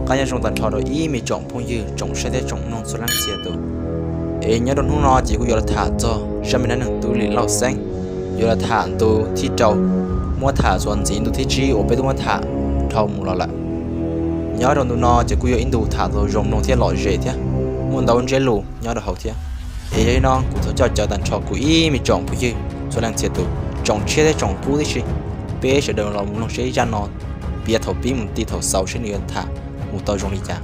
Qab nyob zoo tag nrho rau ib me tsoom phooj ywg, tsoom saib thiab tsoom mloog txhua leej txhia tus. Es nyob rau hnub no ces kuj yuav los tham txog zaj me dab neeg tub Lis Lauj Xeeb, yuav los tham ntu thib rau, muab tham txuas ntxiv ntu thib tsib uas peb twb muab tham dhau mus los lawm. Nyob rau ntu no ces kuj yog ib ntu tham tau zoo mloog thiab lom zem thiab muaj ntau ntsiab lus nyob rau hauv thiab. Es yog li no kuv thov coj caw tag nrho kuv ib me tsoom phooj ywg txhua leej txhia tus, tsoom tshiab thiab tsoom qub tib si, peb sawv daws los mus mloog seb zaj no piav thaum pib mus ti thaum xaus seb nws yuav tham mus tau zoo li cas.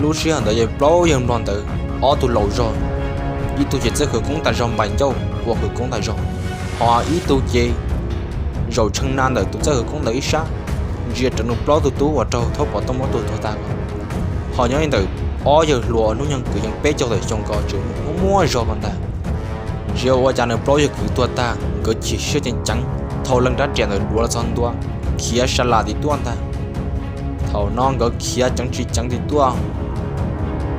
Lub sij hawm ntawd yog plaub yawg nplog ntawd ob tug laus zog, ib tug ces txawj khawv koob tas zog, npais ncauj ua khawv koob tas zog, ho ib tug ces zaum tshee na ntawm tus txawj khawv koob ntawd ib sab, ntsia rawv nws plaub tug tub uas raug Thaub Pov Tooj muab tua tuag tag ko. Ho nyob li ntawm ob yawg hluas hnub nyoog kwv yees peb caug tawm xyoo ko tseem muaj muaj zog ko ntag. Ntsia ua cas nws plaub yawg kwv tuag tag nkawd chim siab ceev ceev, thau leej rab riam ntawd duav los txog ntua, khiav sa las tim tuaj ntag. Thaum no nkawd khiav ceev tsis ceev tim tuaj,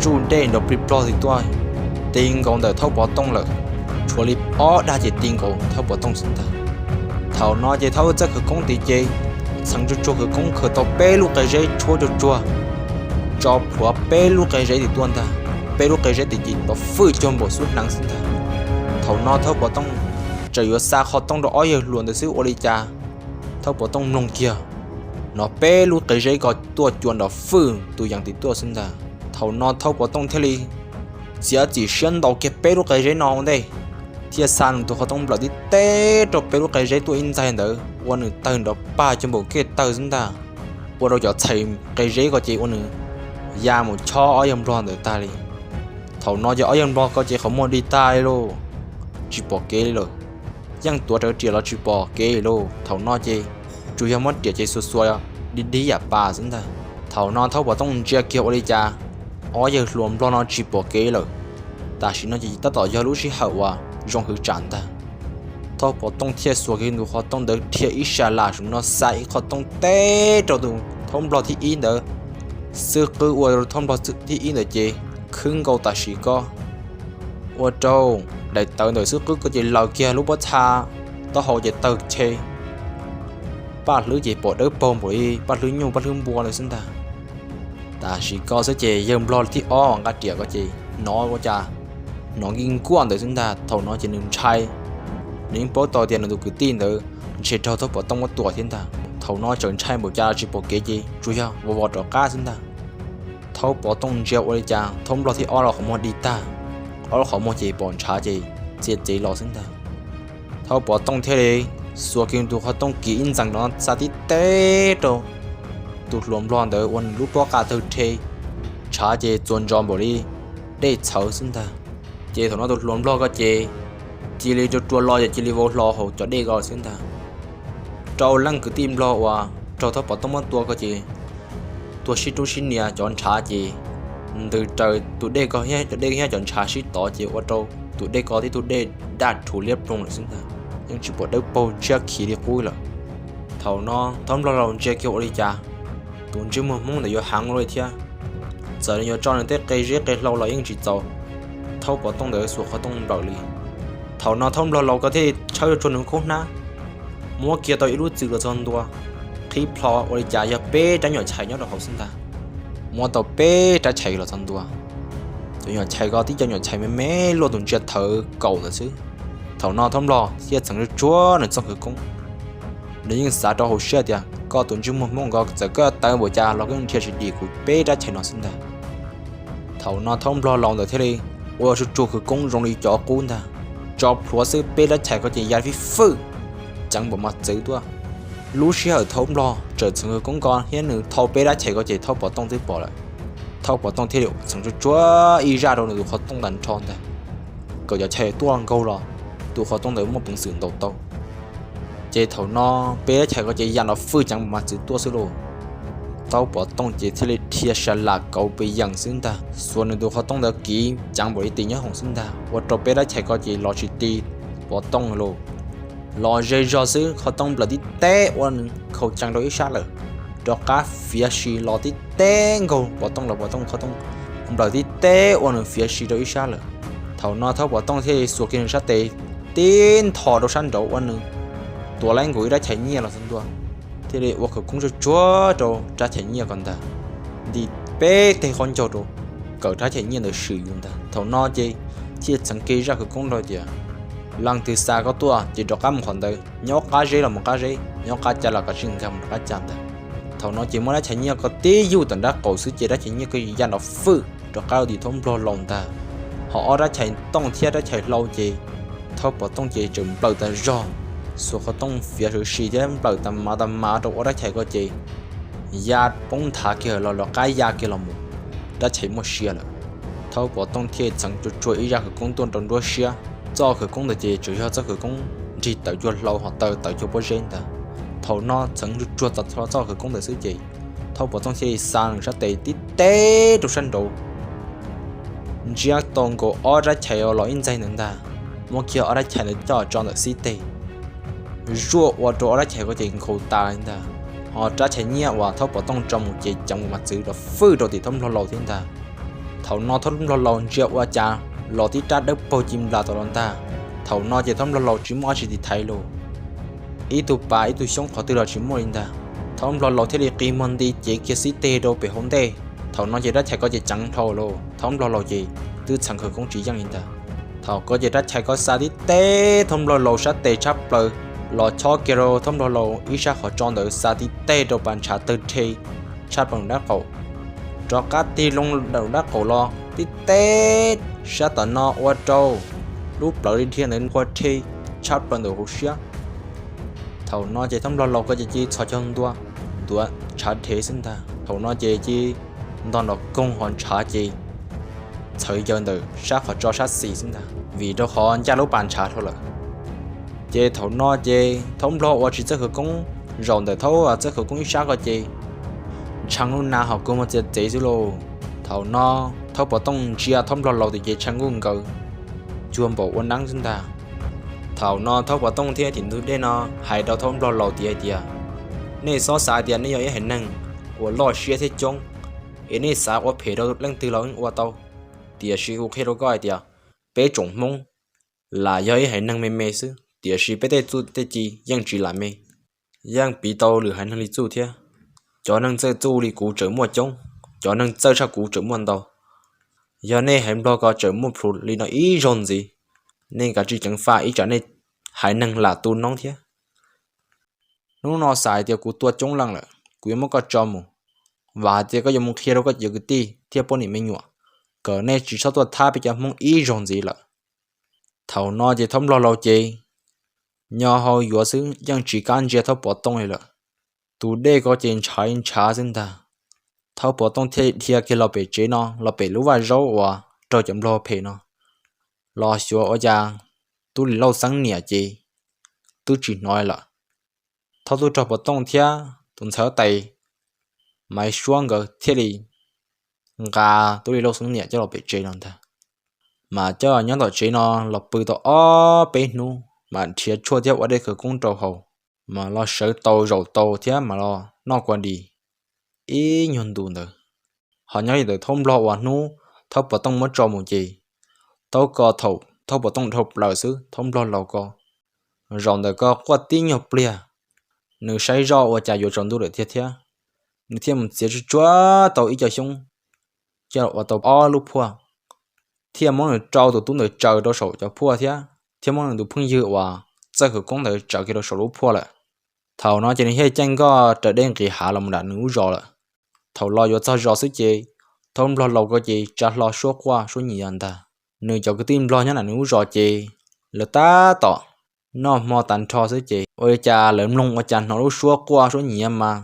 tsuj dej nrov plig plog tim tuaj, ti nkaus ntawm Thaub Pov Tooj lawm, tshuav li ob dag ces ti nkaus Thaub Pov Tooj xwb ntag. Thaum no ces Thaub txawj khawv koob tid ces txheev tsuag tsuag khawv koob khaws tau peb lub qe zeb tshuab tsuag tsuag, tso plhuav peb lub qe zeb tim tuaj ntag. Peb lub qe zeb tid ces nrov fwj cuag npaum xub hneev xwb ntag. Thaum no Thaub Pov Tooj tseem yuav xa qhov tooj rau ob yawg hluas ntawd xwb ua li cas Thaub Pov Tooj mloog kiag, hnov peb lub qe zeb ko tuaj cua nrov fwj tus yees tim tuaj xwb ntag. Thaub, thaum no Thaub Pov Tooj thiaj li txiav txim siab ntaus kiag peb lub qe zeb no ua ntej, thiaj xa nws tus qhov tooj nplawm tib teb rau peb lub qe zeb tuaj ib ntxaig ntawd ua nws tawg nrov pag cuag npaum kej tawg xwb ntag. Ua rau cov txhais qe zeb ko ces ua nws ya mus chob ob yawg nplog ntawd tag li. Thaum no ces ob yawg nplog ko ces qhov muag dig tag li lauj, tsis pom kev li lawm. Yeej tuav rawv riam los tsis pom kev li lauj. Thaum no ces tsuas yog muab riam ces xuas xuas dig dig yam pas xwb ntag. Thaum no Thaub Pov Tooj ntsia kiag ua li cas ob yawg hluas nplog no tsis pom kev lawm. Tam sim no ces tab tom yog lub sij hawm uas zoo hwv tsam ntag. Thaub Pov Tooj thiaj xuas kiag nws qhov tooj ntawd dhia ib sab lam saum no xa ib qho tooj teb rau tus thaub nplog thib ib ntawd. Xwb qwb ua rau thaub nplog thib ib ntawd ces khwb nkaus tam sim ko, ua rau daim tawv ntawm xwb qwb ko ces laws kiag lub pob txha taub hau ces tawg che. Paj hlwb ces pom dawb paug npaum li paj hlwb nyuj paj hlwb npua ntawd xwb ntag. Tam sim ko xwb ces yawg nplog thib ob nqa riam ko ces hnov ua cas hnov nkij nkuaj ntawd xwb ntag. Thaum no ces nws ntshai, nws yeej paub tau tias nws tus kwv tij ntawd ntshe raug thaub pov tooj muab tua thiab ntag. Thaum no tseem ntshai npaum cas los tsis pom kev ces tsuas yog vov vov rov qab xwb ntag. Thaub pov tooj ntsia ua li cas thaub nplog thib ob los qhov muag dig tag, ob lub qhov muag ces pom ntshav ces txiav txev los xwb ntag. Thaub pov tooj thiaj li xuas kiag tus qhov tooj kiv ib ntxees no xa tib teb rau tus hluas nplog ntawd ua nws lub pob qa tawg rhe, ntshav ces txuas ntsos npaum li dej txhawv xwb ntag. Ces thaum no tus hluas nplog ko ces cia li rua rua lo ces cia li vau hlo hauv cov dej ko xwb ntag. Rau leej kwv tij nplog uas raug thaub pov tooj muab tua ko ces tuag sib rub sib nias, cov ntshav ces ntws raws tus dej ko thiab cov dej thiab cov ntshav sib tov ces ua rau tus dej ko tib tug dej daj rhuv liab ploog lawm xwb ntag, yeej tsis pom dawb paug ntshiab khiv li qub lawm. Thaum no thaub nplog laus ntsia kiag ua li cas tus ntsej muag hmoob ntawd yuav heev ua luaj thiab, txawm nws yuav tso nws tej qe zeb qe hlau los yeej tsis txaus thaub pov tooj ntawd xuas qhov tooj nplawm li. Thaum no thaub nplog laus ko thiaj tshawb tsuag nws khub hnab, muab kiag tau ib lub txwm los txog ntua, qhib plho ua li cas yog peb rab nyuam chais nyob rau hauv xwb ntag. Muab tau peb rab chais los txog ntua, cov nyuam chais ko tib cov nyuam chais me me luaj tus ntsia thawv kaum ntawd xwb. Thaum no thaub nplog thiaj txheev tsuag tsuag nws txoj khawv koob. Nws yeej xav rau hauv siab tias koj tus ntsej muag hmoob ko txawm koj tawv npaum cas los koj yeej dhia tsis dim kuv peb rab chais no xwb ntag. Thaum no thaub nplog laus ntawd thiaj li ua tsuag tsuag khawv koob zoo li cov qub ntag, tso plhuav xwb peb rab chais ko ces ya fij fwj ceev npaum mas txwv tuaj. Lub sij hawm thaub nplog tseem txheev khawv koob ko thiab nws thau peb rab chais ko ces thaub pov tooj twb pom lawm. Thaub pov tooj thiaj li txheev tsuag tsuag ib zaj rau nws tus qhov tooj tag nrho ntag, kom cov chais tuaj nkaug los tus qhov tooj ntawd muaj peev xwm ntaus tau. Ces thaum no peb rab chais ko ces ya nrov fwj ceev npaum mas txwv tuaj xwb lauj. Thaub pov tooj ces thiaj li dhia sa lam kauv pes yees xwb ntag, xuas nws tus qhov tooj ntawd kiv ceev npaum li tis nyob hoom xwb ntag, ua rau peb rab chais ko ces los tsis ti pov tooj lauj. Los ze zog xwb qhov tooj nplawm tib teb ua nws khaus cees rau ib sab lawm, rov qab fiav si los tib teb nkaug pov tooj los pov tooj qhov tooj nplawm tib teb ua nws fiav si rau ib sab lawm. Thaum no Thaub Pov Tooj thiaj xuas kiag nws sab tes tib ntho rau sab nraud ua nws tuav laib nkaus ib rab chais nyiaj los txog ntua, thiaj li ua khawv koob tsuag tsuag rau rab chais nyiaj ko ntag, nti peb teg qaub ncaug rau, kawm rab chais nyiaj ntawd swm yus ntag. Thaum no ces thiaj txheev kiag zaj khawv koob rau tias, leej twg xa koj tuaj ces rov qab mus qhov ntawd, nyob qab zeb los mus qab zeb, nyob qab ca los kav tsij nkag mus rov qab ca ntag. Thaum no ces muab rab chais nyiaj ko tib yug tom nraub qaum xwb ces rab chais nyiaj ko ya nrov fwj rov qab rau tim Thaub Nplog laus ntag. Ho ob rab chais tooj thiab rab chais hlau ces Thaub Pov Tooj ces tseem nplawm tas zog, xuas qhov tooj fiav swm si thiab nplawm tas mas tas mas rau ob rab chais ko ces ya poob nthav kiag los rov qab ya kiag los mus, rab chais muaj sia lawm. Thaub Pov Tooj thiaj txheev tsuag tsuag ib zaj khawv koob tuaj rau nruab siab. Txoj khawv koob ntawd ces tsuas yog txoj khawv koob nrig tawm cuag hlau ho taw tawm cuag pob zeb ntag. Thaum no txheev tsuag tsuag txog txoj khawv koob ntawd xwb ces Thaub Pov Tooj thiaj li xa nws sab tes tib teb rau sab nraud, ntsiab tau nkaus ob rab chais los ib ntxaig ntawd ntag, muab kiag ob rab chais ntawd coj tso ntawm xib teg, zuaj ua rau ob rab chais ko ces nkhaus tas li ntag. Ho rab chais nyiaj uas Thaub Pov Tooj tso mus ces ceev ua mas txwv rau fwj rau tim Thaub Nplog laus thiab ntag. Thaum no Thaub Nplog laus ntsia ua cas los tib rab dawb paug ci nplas tau los ntag. Thaum no ces Thaub Nplog laus tsis muaj dab tsi tiv thaiv los, ib tug pas ib tug xyoob qhov twg los tsis muaj li ntag. Thaub Nplog laus thiaj li qi muag nti cev kiag xib teg rau pem hauv ntej. Thaum no ces rab chais ko ces ceev dhau los, Thaub Nplog laus ces twb txheev khawv koob tsis yeej li ntag. Thaum ko ces rab chais ko xa tib teg Thaub Nplog laus sab tes tshab plaws, los chob kiag rau Thaub Nplog laus ib sab qhov tso ntawd, xa tib teg rau pas ntshav tawg rhe tshab plaws nraub qaum, rov qab tig loo nraub qaum los tib teg sab tom no ua rau lub plawv li dhia ntawd nqua rhe tshab plaws ntawm hauv siab. Thaum no ces Thaub Nplog laus ko ces cia li txhos caug ntua, ntuav ntshav dhev xwb ntag. Thaum no ces cia li ntog nrov koog ho ntshav ces txhawv yaws ntawm sab qhov tso sab xis xwb ntag, vim rau qhov ncaj lub pas ntshav dhau lawm. Ces thaum no ces Thaub Nplog uas tsis txawj khawv koob, zaum ntawm Thaub txawj khawv koob ib sab ko ces ntshee lub nas ho kua muag txias txev xwb lauj. Thaum no Thaub Pov Tooj ntsia Thaub Nplog laus tim ces tshee nkuj nkaws cuag npaum ua neeb xwb ntag. Thaum no Thaub Pov Tooj thiab tim ntug dej no hais rau Thaub Nplog laus tias hais tias, nej txhob xav tias nej yog ib haiv neeg uas loj siab thiab coob, es nej xav ua phem rau leej twg los yeej ua tau. Tiam sis kuv qhia rau koj hais tias peb tsoom Hmoob lam yog ib haiv neeg me me xwb, tiam sis peb tej txuj tej ci yeej tsis lam me, yeej piv tau lwm haiv neeg li txuj thiab. Cov neeg txawj txuj li kuv tseem muaj coob, cov neeg txawj tshaj kuv tseem muaj ntau. Yog nej haiv Nplog ko tseem muaj plhus li no ib zaug ntxiv, nej kav tsij ceev faj ib tsam nej haiv neeg lam tu noob thiab. Hnub no xav hais tias kuv tua coob leej lawm, kuv yuav muab koj tso mus, vam hais tias koj yuav mus qhia rau koj cov kwv tij thiab poj niam me nyuam kom nej tsis txhob tuaj thab peb cov Hmoob ib zaug ntxiv lawm. Thaum no ces Thaub Nplog laus ces nyo hau yuav xwb yeej tsis kam ntsia Thaub Pov Tooj li lawm. Tus dej ko ces ntshav ntshav xwb ntag. Thaub Pov Tooj thiaj dhia kiag los pem tsev no, los pem lub vaj zaub uas raug cov Nplog phem no, los xyuas ua cas Tub Lis Lauj Xeeb niam ces twb tsis hnov li lawm. Thaub tub rog Pov Tooj thiab tus ntxhais huab tais Maiv Suab nkawd thiaj li nqa Tub Lis Lauj Xeeb niam coj los pem tsev no ntag. Mas coj los nyob tom tsev no los pw tau ob peb hnub, mas nrhiav tshuaj thiab ua dej khawv koob rau haus, mas los sawv tau zaum tau thiab mas los noj kua dis ib nyuag ntus ntawd. Ho nyob li ntawd Thaub Nplog uas hnub Thaub Pov Tooj muab tso mus ces, Thaub ko thaum Thaub Pov Tooj dhau plaws xwb Thaub Nplog laus ko, zaum ntawm ko quaj tib nyuag pliag, nws saib zoj ua cas yuav tsaus ntuj lawm tiag thiab, nws thiaj mus txiav tsuj tsuav tau ib co xyoob, coj ua tau ob lub phuaj, thiaj muab nws rau tus tub ntawd tsaws rau saum cov phuaj thiab, thiaj muab nws tus phooj ywg uas txawj khawv koob ntawd tsaws kiag rau saum lub phuaj lawm. Thaum no ces nws thiaj caij nkoj raws dej nqis hav los mus nram nws lub zos lawm. Thaum los yuav txog zos xwb ces Thaub Nplog laus ko ces tsa hlo suab quaj suab nyiav ntag. Nws cov kwv tij Nplog nyob nram nws lub zos ces lawv tab tom noj hmo tag nrho xwb ces ua li cas lawv mloog ua cas hnov lub suab quaj suab nyiav mas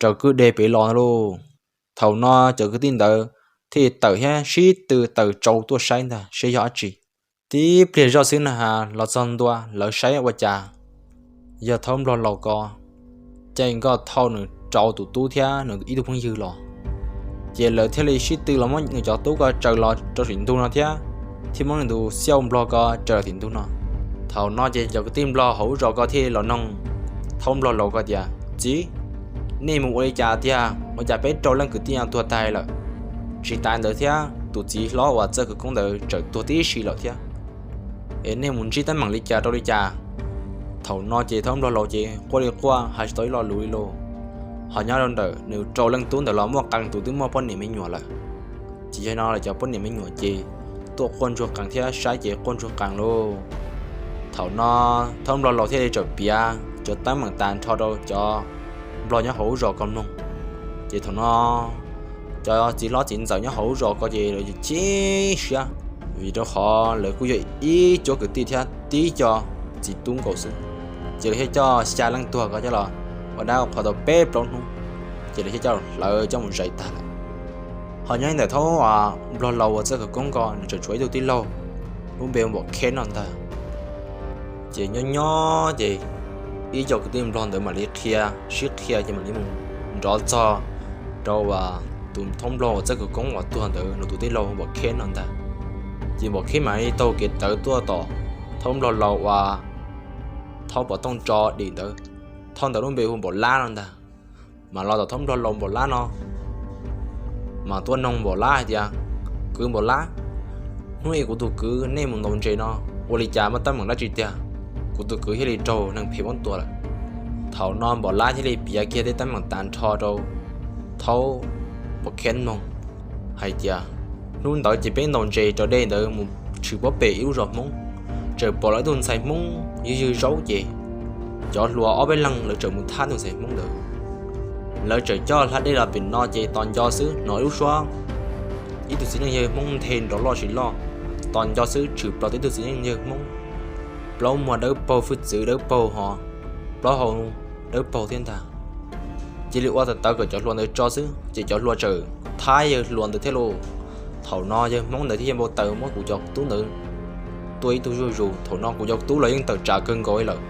raws kwj deg pem los ntag lauj. Thaum no cov kwv tij ntawd thiaj tawm thiab sib tw tawm tsau tuaj saib ntag seb yog dab tsi. Tib pliag zoj xwb na has los txog ntua lawv saib ua cas yog Thaub Nplog laus ko caij nkoj thauj nws rau tus tub thiab nws ib tug phooj ywg los. Ces lawv thiaj li sib tw los muab nws cov tub ko tsaws los rau tim ntug no thiab, thiaj muab nws tus xiauj Nplog ko tsaws tim ntug no. Thaum no ces cov kwv tij Nplog hauv lub zos ko thiaj los noog Thaub Nplog laus ko tias, txiv, nej mus ua li cas tiag ua cas peb rau leej kwv tij no tuag tas lawm? Tsis tas ntawd thiab, tus txiv hlob uas txawj khawv koob ntawd txawm tuag tib si lawm thiab. Es nej mus ntsib teeb meem li cas rau li cas? Thaum no ces thaum nplog laus ces quaj li quaj hais tsis tau ib lo lus li lauj. Ho nyob rau ntawm nws rau leej tub ntawd los muaj qee tus twb muaj poj niam me nyuam lawm. Ces yog no lawv cov poj niam me nyuam ces tuaj quaj ntsuag qees thiab saib ces quaj ntsuag qees lauj. Thaum no thaum nplog laus thiaj li txawm piav cov teeb meem tag nrho rau cov nplog nyob hauv lub zos ko mloog. Ces thaum no cov txiv hlob txiv ntxawm nyob hauv lub zos ko ces lawv chim siab, vim rau qhov lawv kuj yog ib cuab kwv tij thiab tib co txiv tub nkaus xwb. Ces lawv thiaj coj xya leej tuag ko coj los ua dab ua qhua tau peb plaub hnub, ces lawv thiaj coj los hlawv coj mus zais tag lawm. Ho nyob ntawm thaum nplog laus uas txawj khawv koob ko nws tseem tshuav ib tug tij laug lub npe hu Npom Kheb no ntag. Ces nyob nyob ces ib co kwv tij nplog ntawd mam li qhia, sib qhia ces mam li mus nrov txog rau tus thaum nplog uas txawj khawv koob uas tuag ntawd nws tus tij laug Npom Kheb no ntag. Ces Npom Kheb mam li taug kev tawv tuaj tom thaum nplog laus uas thaum pov tooj tso dim ntawd, thaum ntawd lub npe hu Npom Lab no ntag. Mas los tom thaum nplog laus Npom Lab no mas tuaj noog Npom Lab hais tias, Kwv Npom Lab, hnub i kuv tus kwv nej mus ntaus ntses no ua li cas muaj teeb meem dab tsi tiag? Kuv tus kwv thiaj li raug neeg phem muab tua lawm. Thaum no Npom Lab thiaj li piav kiag tej teeb meem tag nrho rau thaum Npom Kheb mloog hais tias, Hnub ntawd ces peb ntaus ntses raws dej ntawd mus tshwm puag pem ib lub zos Hmoob, txawm pom lawv ib tug ntxhais Hmoob ywg ywg zaub ces cov hluas ob peb leeg lawv txawm mus thab tus ntxhais Hmoob ntawd. Lawv txawm coj hlab dej los pem no ces tos nco xwb hnov ib lub suab ib tug txiv neej yawg Hmoob nthe nrov loj tsis loj, tos nco xwb tshwm plaws tib tug txiv neej yawg Hmoob, plaub muag dawb paug, hwj txwv dawb paug ho plaub hau dawb paug thiab ntag. Cia li ua tawv tawv kom cov hluas ntawd tso xwb ces cov hluas txawm thab yawg hluas ntawd thiab lauj. Thaum no yawg Hmoob ntawd thiaj npau taws muab kuv cov tub ntawd tua ib tug zuj zus. Thaum no kuv cov tub los yeej tawm tsam kawg nkaus li lawm,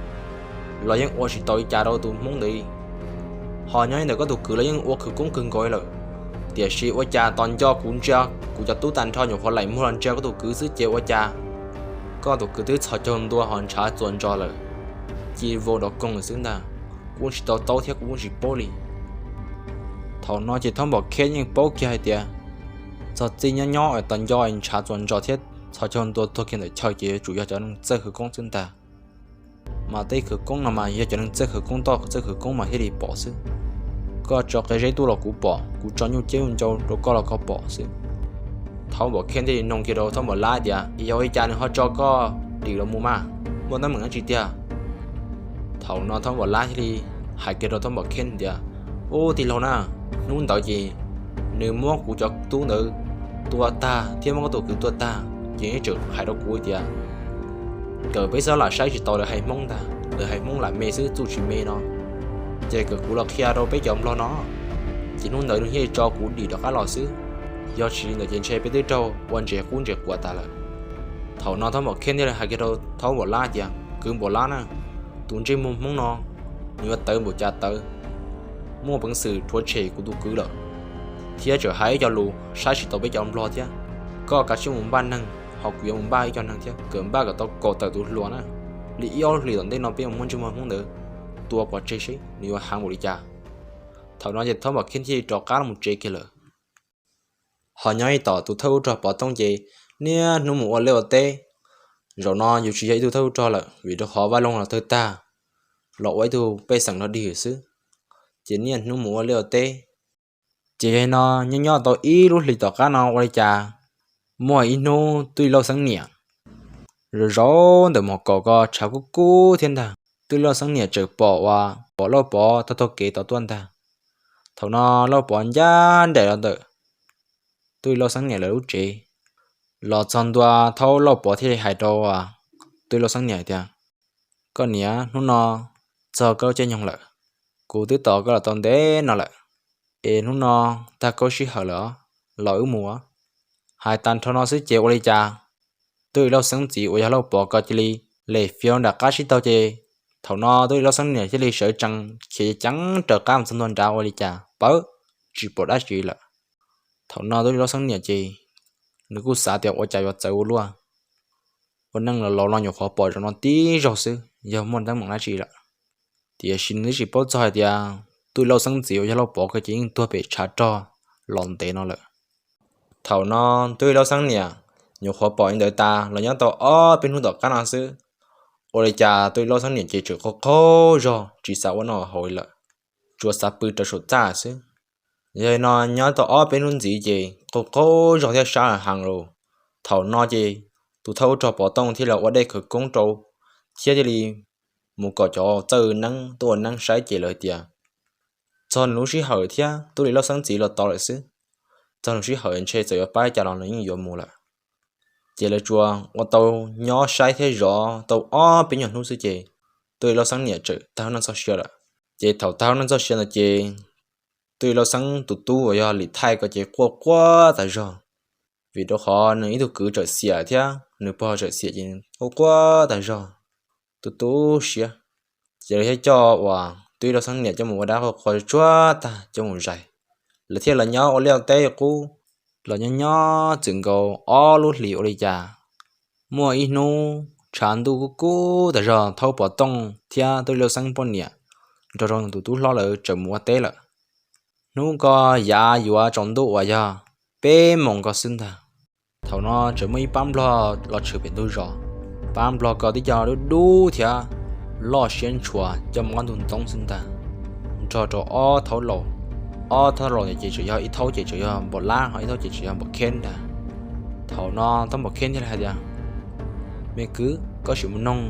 los yeej ua tsis tau li cas rau tus Hmoob ntawd li. Ho nyob li ntawm koj tus kwv los yeej ua khawv koob kawg nkaus li lawm, tiam sis ua cas tos nco kuv ntsia kuv cov tub tag nrho nyuam qhuav laim muag los ntsia koj tus kwv xwb ces ua cas koj tus kwv twb txhos caug ntua ho ntshav txuas ntsos lawm, ci vau nrov koog lawm xwb ntag. Kuv tsis tau taub thiab kuv tsis paub li. Thaum no ces Thab Npom Kheb yeej paub kiag hais tias txog txij nyob nyob es tos nco es ntshav txuas ntsos thiab txhos caug ntua tuag kiag ntawm chaw ces yuav tsum yog cov neeg txawj khawv koob xwb ntag. Mas tej khawv koob no mas yog cov neeg txawj khawv koob toj txawj khawv koob mas thiaj li pom xwb. Koj tso qe zeb tuaj los kuv pom, kuv tso nyuj ciab nyuj ncau rau koj los koj pom xwb. Thab Npom Kheb thiaj li nug kiag rau Thab Npom Lab tias, Yog ua li cas nws ho tso koj dim los mus mas? Muaj teeb meem dab tsi tiag? Thaum no Thab Npom Lab thiaj li hais kiag rau Thab Npom Kheb tias, Ub tij laug na, hnub ntawd ces nws muab kuv cov tub ntawd tua tag thiab muab koj tus kwv tua tag ces nws tseem hais rau kuv tias kom peb txhob lam saib tsis taus lawv haiv Hmoob ntag, lawv haiv Hmoob lam me xwb txuj tsis me no, ces kom kuv los qhia rau peb cov Nplog no. Ces hnub ntawd nws thiaj li tso kuv dim rov qab los xwb, yog tsis li ntawd ces ntshe peb twb raug ua ntses qub ntses quav tas lawm. Thaum no Thab Npom Kheb thiaj li hais kiag rau Thab Npom Lab tias, Kwv Npom Lab na, tus ntsej muag Hmoob no nws yuav tawv npaum cas tawv, muaj peev xwm rhuav tshem kuv tus kwv lawm, thiab tseem hais ib co lus saib tsis taus peb cov Nplog thiab. Koj kav tsij mus npaj neeg, ho kuv yuav mus npaj ib co neeg thiab, kom npaj kom tau kaum tawm tus hluas na, li ib ob hlis tom ntej no peb yuav muab ntsej muag Hmoob ntawd tua pov tseg seb nws yuav heev npaum li cas. Thaum no ces Thab Npom Kheb thiaj li rov qab los tsev kiag lawm. Ho nyob ib tom tus thawj ub rog Pov Tooj ces niaj hnub mus ua liaj ua teb. Zaum no yus tsis yog ib tug thawj ub rog lawm vim rau qhov Vaj Loog los tawg tag, los ua ib tug pej xeem rog dig xwb, ces niaj hnub mus ua liaj ua teb. Ces yog li no nyob nyob tau ib lub hlis tom qab no ua li cas muaj ib hnub Tub Lis Lauj Xeeb niam zaum zaum ntawm mom kaum ko tshav kub kub thiab ntag, Tub Lis Lauj Xeeb niam tseem pom uas pom Lauj Pov taug taug kev tom tuaj ntag. Thaum no Lauj Pov ncaj nraim los ntawm Tub Lis Lauj Xeeb niam lawv lub tsev, los txog ntua thaum Lauj Pov thiaj li hais rau Tub Lis Lauj Xeeb niam tias, Koj niam, hnub no txog koj caij nyoog lawm, kuv twb tos koj los tau ntev no lawm, es hnub no tag koj sij hawm lawm, los wb mus. Hais tag nrho no xwb ces ua li cas Tub Lis Lauj Xeeb txiv uas yog Lauj Pov ko cia li lem fiav nram qab sib taug ces thaum no Tub Lis Lauj Xeeb niam thiaj li sawv tsees khiav ceev raws qab mus txog ntua nrad ua li cas pawv tsis pom dab tsi lawm. Thaum no Tub Lis Lauj Xeeb niam ces nws kuj xav tias ua cas yuav txawv ua luaj, ua neej los laus no nyuam qhuav pom zaum no tib zaug xwb yog muaj teeb meem dab tsi lawm. Tiam sis nws twb tsis paub txog hais tias Tub Lis Lauj Xeeb txiv uas yog Lauj Pov ko ces yeej tuag pem tshav rog los ntev no lawm. Thaum no Tub Lis Lauj Xeeb niam nyuam qhuav pom li ntawd tas los nyob tau ob peb hnub tom qab no xwb, ua li cas Tub Lis Lauj Xeeb niam ces tseem qaug qaug zog tsis xav ua noj lawm, tsuas xav pw rau saum txaj xwb. Yog li no nyob tau ob peb hnub ntxiv ces qaug qaug zog thiab sab heev lawm. Thaum no ces tus thawj ub rog Pov Tooj thiaj los ua dej khawv koob rau, thiab thiaj li mus kom cov txawj neeb tuaj ua neeb saib ces lawv tias txog nws lub sij hawm thiab Tub Lis Lauj Xeeb txiv los tos lawm xwb, txog nws sij hawm ntshe txawm yuav pab li cas los nws yeej yuav mus lawm. Ces lawv tsuas ua tau nyob saib thiab zov tau ob peb nyuag hnub xwb ces Tub Lis Lauj Xeeb niam txawm tag lub neej txoj sia lawm. Ces thaum tag lub neej txoj sia ntawd ces Tub Lis Lauj Xeeb tus tub uas yog Lis Thaij ko ces quaj quaj tas zog, vim rau qhov nws ib tug kwv txawm xiam thiab nws pog txawm xiam ces quaj quaj tas zog, tu tu siab. Ces lawv thiaj coj uas Tub Lis Lauj Xeeb niam coj mus ua dab qhuas tsuag tag coj mus zais. Lawv thiaj los nyob ua liaj teb qub, los nyob nyob txwm nkaus ob lub hlis ua li cas, muaj ib hnub tshav ntuj kub kub tas zog, Thaub Pov Tooj thiab Tub Lis Lauj Xeeb poj niam nrog rau nws tus tub hlob lawv tseem mus ua teb lawm. Hnub ko yav yuav tsaus ntuj uas yog peb moos ko xwb ntag. Thaum no tseem muaj ib pab nplog los tshwm pem ntug zos. Pab nplog ko tib co dub dub thiab loj siab ntshua coj mus qab ntug ntoo xwb ntag, nrog rau ob thaub laus. Ob thaub laus ces tseem yog ib thaub ces tseem yog Npam Lab, ho ib thaub ces tseem yog Npam Kheb ntag. Thaum no thaub Npam Kheb thiaj li hais tias, Me kwv, koj sim mus noog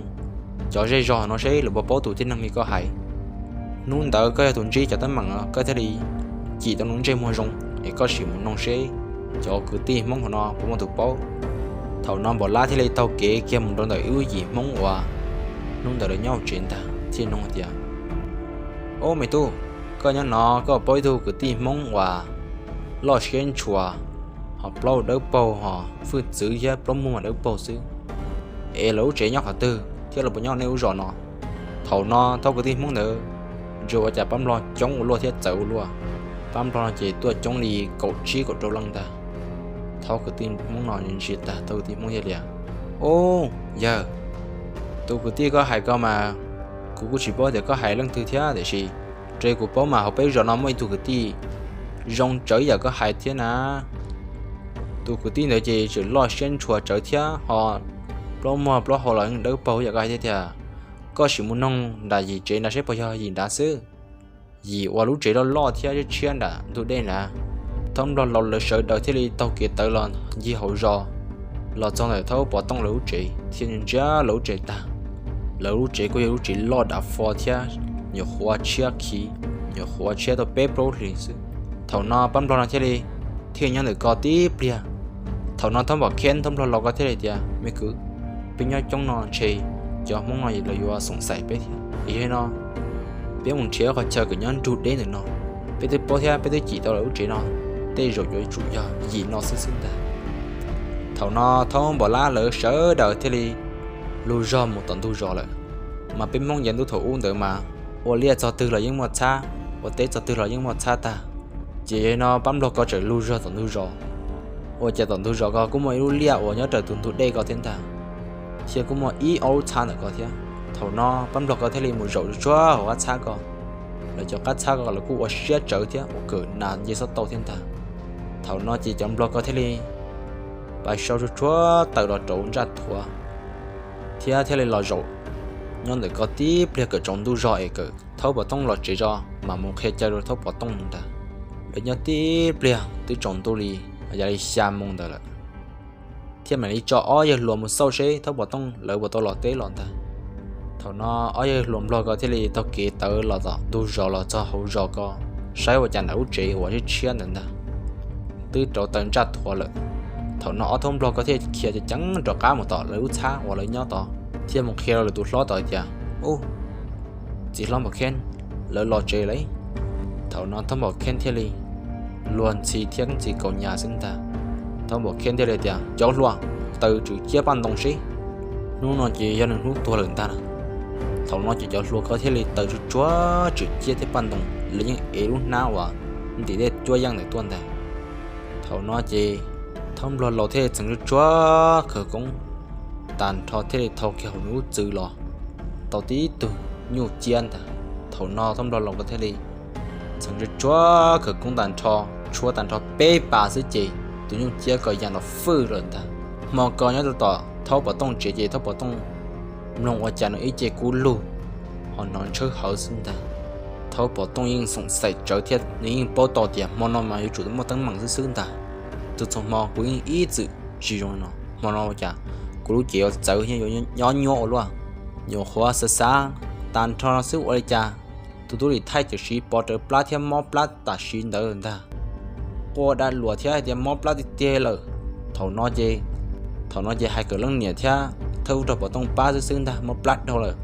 cov zej zog no seb lawv puas paub tus tib neeg li koj hais. Hnub ntawd koj yog tus ntsib cov teeb meem no koj thiaj li cim tau nws ntsej muag zoo, es koj sim mus noog seb cov kwv tij Hmoob hauv no puas muaj tus paub. Thaum no Npam Lab thiaj li taug kev kiag mus rau ntawm ib lub yim Hmoob uas hnub ntawd lawv nyob hauv tsev ntag thiaj noog tias, Ob me tub, koj nyob no koj paub ib tug kwv tij Hmoob uas loj siab ntshua, ho plaub dawb paug, ho hwj txwv thiab plaub muag dawb paug xwb, es lawv lub tsev nyob qhov twg thiab lawv puas nyob nej lub zos no? Thaum no thaub kwv tij Hmoob ntawd ntsia ua cas pab nplog coob ua luaj thiab txawv ua luaj. Pab nplog no ces tuaj coob li kaum tsib kaum rau leej ntag. Thaub kwv tij Hmoob no ntsia tag thaub kwv tij Hmoob thiaj li, Ub, yawg, tus kwv tij koj hais ko mas kuv kuj tsis paub tias koj hais leej twg thiab, tiam sis raws li kuv paub mas hauv peb zos no muaj ib tug kwv tij zoo tsawv yam koj hais thiab na. Tus kwv tij ntawd ces tseem loj siab ntshua tsawv thiab ho plaub muag plaub hau los yeej dawb paug yam koj hais thiab tiag. Koj sim mus noog nram yim tsev nrad seb puas yog yim nrad xwb. Yim uas lub tsev loj loj thiab tshiab tshiab nram ntug dej nrad. Thaub nplog laus lawv sawv daws thiaj li taug kev tawv los ncig hauv zos, los txog ntawm thaub Pov Tooj lawv lub tsev thiab ntsia lawv lub tsev tag. Lawv lub tsev kuj yog lub tsev loj dav fo thiab nyuam qhuav tshiab khiv, nyuam qhuav tshiab tau peb plaub hlis xwb. Thaum no pab nplog no thiaj li, thiaj nyob ntawm ko tib pliag. Thaum no thaub Npam Kheb thaub nplog laus ko thiaj li tias, Me kwv, peb nyob coob no ntshe cov Hmoob no lawv yuav xoom xais peb thiab. Yog li no peb mus nrhiav qhov chaw kom nyob nrug deb ntawm no. Peb twb paub thiab peb twb cim tau lawv lub tsev no, tej zaum yuav tsum yog yim no xwb xwb ntag. Thaum no thaub Npam Lab lawv sawv daws thiaj li lug zog mus tom ntug zos lawm. Mas peb Hmoob yav ntuj thaum ub ntawd mas ua liaj txog twg los yeej muaj txhab, ua teb txog twg los yeej muaj txhab tag. Ces yog li no pab nplog ko txawm lug zog tom ntug zos, ua cas tom ntug zos ko kuj muaj ib lub liaj uas nyob raws tus ntug dej ko thiab ntag, thiab kuj muaj ib ob lub txhab ntawm ko thiab. Thaum no pab nplog ko thiaj li mus zaum tsuag tsuag hauv qab txhab ko. Lawv cov qab txhab ko lawv kuj ua siab tsawv thiab ua kawm nas nce xob tau thiab ntag. Thaum no ces cov nplog ko thiaj li pais sau tsuag tsuag taws los rauv ntsaj thuav, thiab thiaj li los zaum nyob ntawm ko tib pliag kom tsaus ntuj zog es kom thaub Pov Tooj los tsev zog mam mus qhia caw rau thaub Pov Tooj ntag. Lawv nyob tib pliag twb tsaus ntuj li, yav li xya moo ntawd lawm, thiaj mam li tso ob yawg hluas mus xauj seb thaub Pov Tooj lawv puas tau los teb los ntag. Thaum no ob yawg hluas nplog ko thiaj li taug kev tawv los tom ntug zos los txog hauv zos ko, saib ua cas nram lub tsev uas tshiab tshiab ntawd ntag twb rauv taws ntsaj thuav lawm. Thaum no ob thaub nplog ko thiaj khiav ceev ceev rov qab mus tom lawv lub txhab uas lawv nyob tod, thiaj mus qhia rau lawv tus hlob tod tias, Ub, txiv hlob Npam Kheb, lawv los tsev lawm. Thaum no thaub Npam Kheb thiaj li luag ntxhi thiab ntxhi kaus nyas xwb ntag. Thaub Npam Kheb thiaj li tias, Cov hluas, taws tswm ciab paj ntoo seb. Hnub no ces yog nws hnub tuag lawm ntag. Thaum no ces cov hluas ko thiaj li taws tsuag tsuag tswm ciab thiab paj ntoo, lawv yeej ev lub hnab uas ntim tej cuab yeej ntawd tuaj ntag. Thaum no ces thaub nplog laus thiaj li txheev tsuag tsuag khawv koob tag nrho thiaj li thau kiag hauv nws lub txwv los tau tib tug nyuj ciab ntag. Thaum no thaub nplog laus ko thiaj li txheev tsuag tsuag khawv koob tag nrho, tshuab tag nrho peb pas xwb ces tus nyuj ciab ko ya nrov fwj lawm ntag. Hmo ko nyob rau tom Thaub Pov Tooj tsev ces Thaub Pov Tooj mloog ua cas nws ib ce kub lug ho hnov ntshawb hawv xwb ntag. Thaub Pov Tooj yeej xoom xaim tsawv thiab nws yeej paub tau tias hmo no mas yuav tsum muaj teeb meem xwb xwb ntag. Tus txog hmo kuv yeej ib txwm tsis zoo no, hmo no ua cas kuv lub cev yuav txawv thiab yuav nyob nyuab ua luaj. Nyuam qhuav xav xav tag nrho no xwb ua li cas tus tub lim thaij txawm siv pov rawv plab thiab mob plab tam sim ntawd ntag. Quaj dab luas thiab hais tias mob plab tiag tiag lawm. Thaum no ces, thaum no ces hais kom leej niam thiab thawj tub rog Pov Tooj pab xwb xwb ntag, mob plab dhau lawm,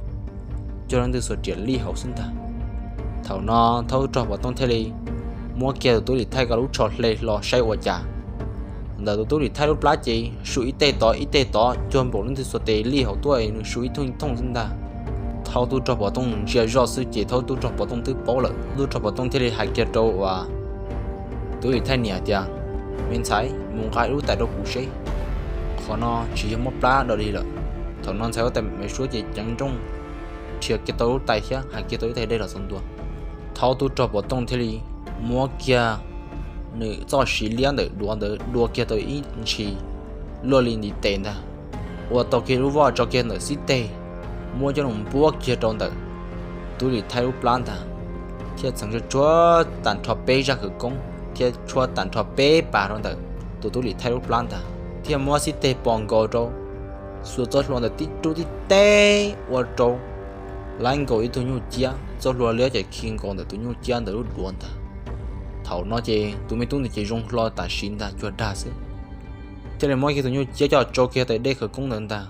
cuag leej twg xuas riam lij hauv xwb ntag. Thaum no thawj tub rog Pov Tooj thiaj li muab kiag tus tub lim thaij ko lub tsho hle hlo saib ua cas ntawm tus tub lim thaij lub plab ces su ib teg tod ib teg tod cuag npaum leej twg xuas tes lij hauv tuaj nws su ib thooj ib thooj xwb ntag. Thawj tub rog Pov Tooj ntsia zoj xwb ces thawj tub rog Pov Tooj twb paub lawm. Tub rog Pov Tooj thiaj li hais kiag rau uas tub lim thaij niam tias, me ntxhais, mus nqa ib lub tais rau kuv seb, qhov no tsis yog mob plab dog dig lawm. Thaum no ntxhais huab tais Maiv Suab ces ceev nrooj, rhiav kiag tau lub tais thiab hais kiag tau ib tais dej los txog ntua. Thawj tub rog Pov Tooj thiaj li muab kiag nws txoj siv liab ntawm duav ntawd dua kiag tau ib ntshis luaj li ntiv tes ntag, ua tau kiag lub voj tso kiag ntawm xib teg, muab coj los npuab kiag rau ntawm tub lim thaij lub plab ntag, thiab txheev tshuab tag nrho peb zaj khawv koob thiab tshuab tag nrho peb pas rau ntawm tus tub lim thaij lub plab ntag, thiab muab xib teg pos nkaus rau, xuas txoj hlua ntawd tib rub tib teb ua rau laib nkaus ib tug nyuj ciab, txoj hlua liab ces khi nkaus ntawm tus nyuj ciab ntawd lub duav ntag. Thaum no ces tus me tub ntawd ces zoo hlo tam sim ntag, cuag dag xwb. Thiaj li muab kiag tus nyuj ciab coj tsau kiag tais dej khawv koob ntawd ntag.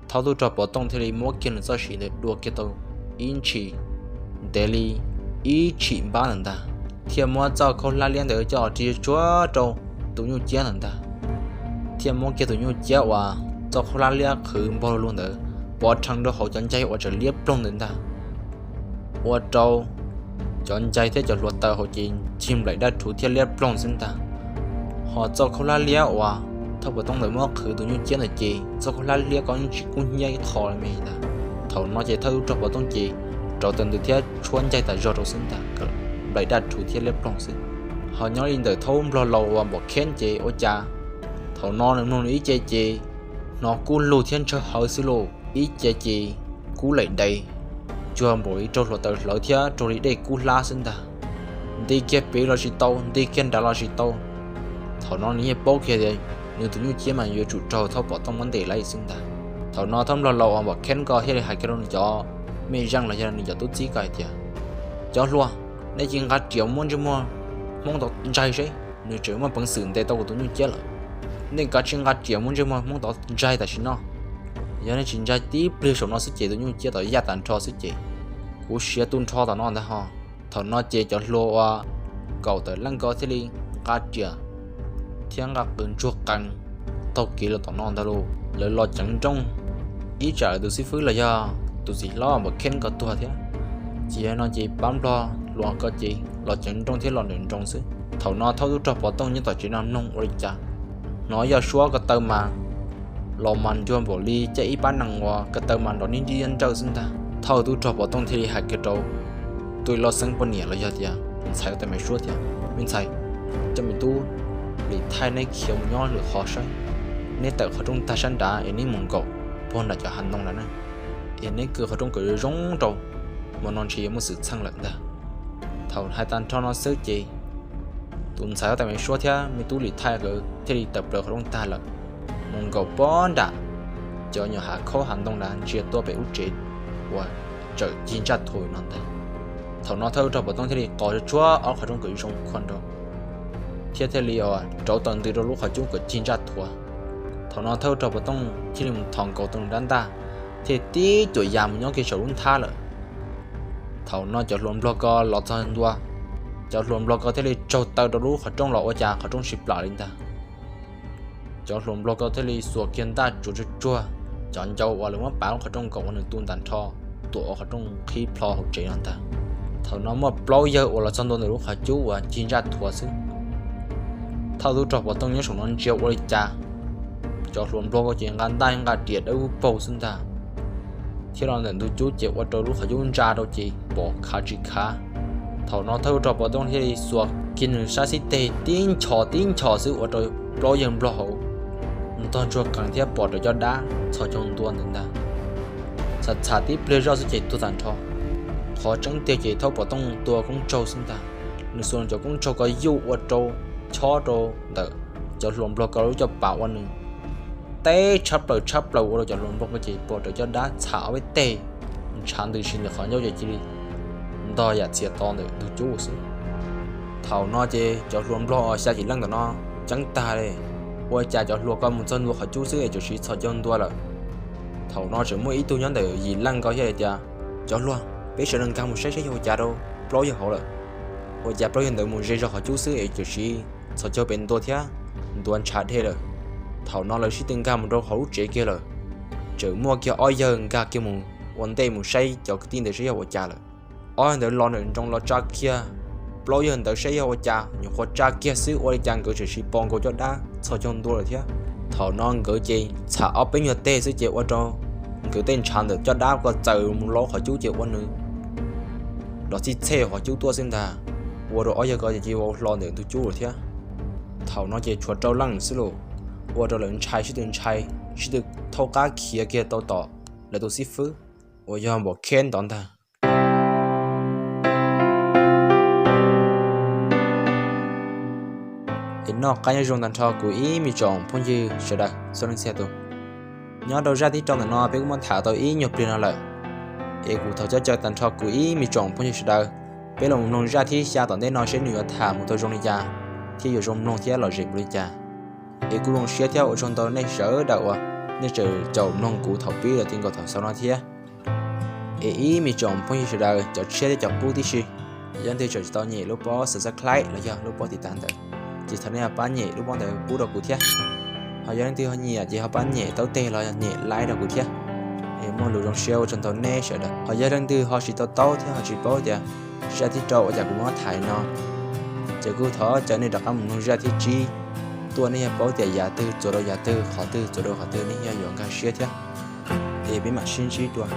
Thawj tub rog Pov Tooj thiaj li muab kiag nws txoj siv ntawd dua kiag tau ib ntshis ntev li ib tshim npab ntawd ntag, thiaj muab txoj khaub hlab liab ntawd coj ris tshuab rau tus nyuj ciab ntawd ntag, thiaj muab kiag tus nyuj ciab uas txoj khaub hlab liab qhwv npaug lug ntawd pov rhees rau hauv cov ncaig uas tseem liab ploog ntawd ntag, ua rau cov ncaig thiab cov hluav taws hauv ces cig nplaim daj rhuv thiab liab ploog xwb ntag. Ho txoj khaub hlab liab uas thawj Pov Tooj ntawd muab qhwv tus nyuj ciab ntawd ces txoj khaub hlab liab ko yeej tsis kub hnyiab ib qho li me ntag. Thaum no ces thawj tub rog Pov Tooj ces rauv taws ntws thiab tshuab ncaig tas zog rau xwb ntag, nplaim daj rhuv thiab liab ploog xwb. Ho nyob li ntawm thawj nplog laus uas Npom Kheeb ces ua cas thaum no nws mloog nws ib ce ces hnov kub lug thiab ntshaw hawv xwb lauj, ib ce ces kub laim dais, cuag npaum li raug hluav taws hlawv thiab raug li dej kub hlab xwb ntag. Nti kiag pem los tsis tau, nti kiag nrad los tsis tau. Thaum no nws yeej paub kiag tias nws tus nyuj ciab mas yuav tsum raug thawj Pov Tooj muab ntes lawm xwb ntag. Thaum no thawj nplog laus uas Npom Kheeb ko thiaj li hais kiag rau nws cov mej zeej los yog nws cov tub txib ko hais tias, cov hluas, nej cia nqa riam muab ntsej muag Hmoob tod ntsaig seb nws tseem muaj peev xwm ntes tau kuv tus nyuj ciab lawm. Nej kav tsij nqa riam muab ntsej muag Hmoob tod ntsaig tam sim no. Yog nej tsis ntsaig tib pliag saum no xwb ces tus nyuj ciab tod yaj tas nrho xwb ces kuv siav tu nrho tom no ntag ho. Thaum no ces cov hluas uas kaum tawm leej ko thiaj li nqa riam thiab nqa qws ntsuag qees taug kev los tom no ntag lauj. Lawv los ceev nrooj, ib tsam lawv tus xib fwb los yog tus txiv hlob Npom Kheeb ko tuag thiab. Ces yog no ces pab nplog hluas ko ces los ceev nrooj thiab los nrawm nroos xwb. Thaum no thawj tub rog Pov Tooj nyob tom tsev no mloog ua li cas, hnov yog suab ko taw mas los mas ncuag npaum li caij ib pab nees uas ko taw mas nrov nib nrib nrawj xwb ntag. Thawj tub rog Pov Tooj thiaj li hais kiag rau tus loj xeeb poj niam los yog tias ntxhais tais Maiv Suab tias, me ntxhais, coj me tub lim thaij neb khiav mus nyob lwm qhov saib, neb tawm qhov rooj tag sab nrad es neb mus nkaum puag nram cov hav ntoo lawm na, es neb kaw qhov rooj kom zoo zoo rau, hmo no ntshe yuav muaj xwm txheej lawm ntag. Thaum hais tag nrho no xwb ces tus ntxhais tais Maiv Suab thiab me tub lim thaij nkawd thiaj li tawm plaws qhov rooj tag lawm, mus nkaum puag nram cov nyuam hav khaub hav ntoo nrad ntsia tuaj pem lub tsev uas tseem cig ntsaj thuav no ntag. Thaum no thawj tub rog Pov Tooj thiaj li qos tshuab ob qhov rooj kom zoo khuam nrau, thiab thiaj li rauv taws ntws rau lub qhov cub kom cig ntsaj thuav. Thaum no thawj tub rog Pov Tooj thiaj li mus thos nkaus tau nws rab ntaj, thiaj tib cuam ya mus nyob kiag saum lub nthab lawm. Thaum no cov hluas nplog ko los txog ntua, cov hluas nplog ko thiaj li tsaug taw rau lub qhov rooj los ua cas qhov rooj sib plam li ntag. Cov hluas nplog ko thiaj li xuas kiag ntaj tsuav tsuag tsuag cov ncau uas lawv muab pav lub qhov rooj kom ua nws tu ntag nrho, tuam ua qhov rooj qhib plho hauv tsev no ntag. Thaum no muaj plaub yawg uas los txog ntua ntawm lub qhov cub uas cig ntsaj thuav xwb. Thawj tub rog Pov Tooj nyob saum no ntsia ua li cas, cov hluas nplog ko ces nqa ntaj nqa riam dawb paug xwb ntag, thiab los ntawm ntug cub ces ua rau lub qhov cub ntsa rau ces pom khav tsis khav, Thaum no thawj ua rog Pov Tooj thiaj li xuas kiag nws sab xib teg tib nchos tib nchos xwb ua rau plaub yawg nplog hauv ntog ntsuag qees thiab pom raws cov dab txhos caug ntua ntawd ntag. Txham txham tib pliag zoj xwb ces tuag tag nrho. Qhov tseeb tiag ces thaum Pov Tooj tua koob tsaug xwb ntag, nws xuas cov koob tsaug ko yuj ua rau chob rau ntawm cov hluas nplog ko lub caj pas ua nws teb tshab plaws tshab plaws ua rau cov hluas nplog ko ces pom raws cov dab txham ob peb teg ntshav ntws si ntawm qhov ncauj ces cia li ntog yam txhias to ntawm ntug cub xwb. Thaum no ces cov hluas nplog uas xya yim leej ntawm no ceeb tag li, ua cas cov hluas ko mus txog ntua qhov cub xwb es tam sim txhos caug ntua lawm. Thaum no tseem muaj ib tug nyob ntawm yim leej ko thiaj li tias, cov hluas, peb sawv daws nkag mus saib saib yog ua cas rau plaub yawg hauv lawm. Ua cas plaub yawg ntawd mus ze zog qhov cub xwb es tam sim txhos caug pem ntua thiab ntuav ntshav dej lawm. Thaum no lawv sib tw nkag mus rau hauv lub tsev kiag lawm. Tseem muaj kiag ob yawg nkag kiag mus ua ntej mus saib cov kwv tij ntawd saib yog ua cas lawm. Ob yawg ntawd los ntawm nroog los tsa kiag plaub yawg ntawd saib yog ua cas, nyuam qhuav tsa kiag xwb ua li cas nkawd tam sim pom nkaus cov dab txhos caug ntua lawm thiab. Thaum no nkawd ces txham ob peb nyuag teg xwb ces ua rau nkawd tej ntshav ntawm cov dab ko txawm mus laub qhov cub ces ua nws los txij txhej qhov cub tuaj xwb ntag, ua rau ob yawg ko ces cia li vau hlo ntawm ntug cub lawm thiab. Thaum no ces tshuav rau leej xwb lauj, ua rau lawv ntshai sib tw ntshai, sib tw thaub qab khiav kiag tau tom lawv tus xib fwb uas yog Npaum Kheb ntawd ntag. Es noj qab nyob zoo tag nrho kuv ib me tsoom phooj ywg sawv daws txhua leej txhia tus. Nyob rau zaj thib rau ntawm no peb kuj muab tham tau ib nyuag pliag no lawm. Es kuv thov coj caw tag nrho kuv ib me tsoom phooj ywg sawv daws, peb los mus mloog zaj thib xya tom ntej no seb nws yuav tham mus tau zoo li cas, thiab yuav zoo mloog thiab lom zem npaum li cas. Es kuj zoo siab thiab ua tsaug ntau nej sawv daws uas nej tseem caum mloog kuv thaum pib los txij nkaus thaum xaus no thiab. Es ib me tsoom phooj ywg sawv daws cov tshiab thiab cov qub tib si, yog leej twg tseem tsis tau nyem lub pob subscribe los yog lub pob tiv tas ntawd, ces thov nej pab nyem lub pob ntawd pub rau kuv thiab. Ho yog leej twg ho nyiam ces ho pab nyem taub teg los yog nyem like rau kuv thiab. Es muaj lus zoo siab ua tsaug ntau nej sawv daws. Ho yog leej twg ho tsis to taub thiab ho tsis paub tias zaj thib rau ua cas kuv muab tham li no, ces kuj thov caw nej rov qab mus mloog zaj thib tsib tuaj nej thiaj paub tias yav twg txuas rau yav twg, qhov twg txuas rau qhov twg nej thiaj yuav nkag siab thiab. Es peb mam sib ntsib dua.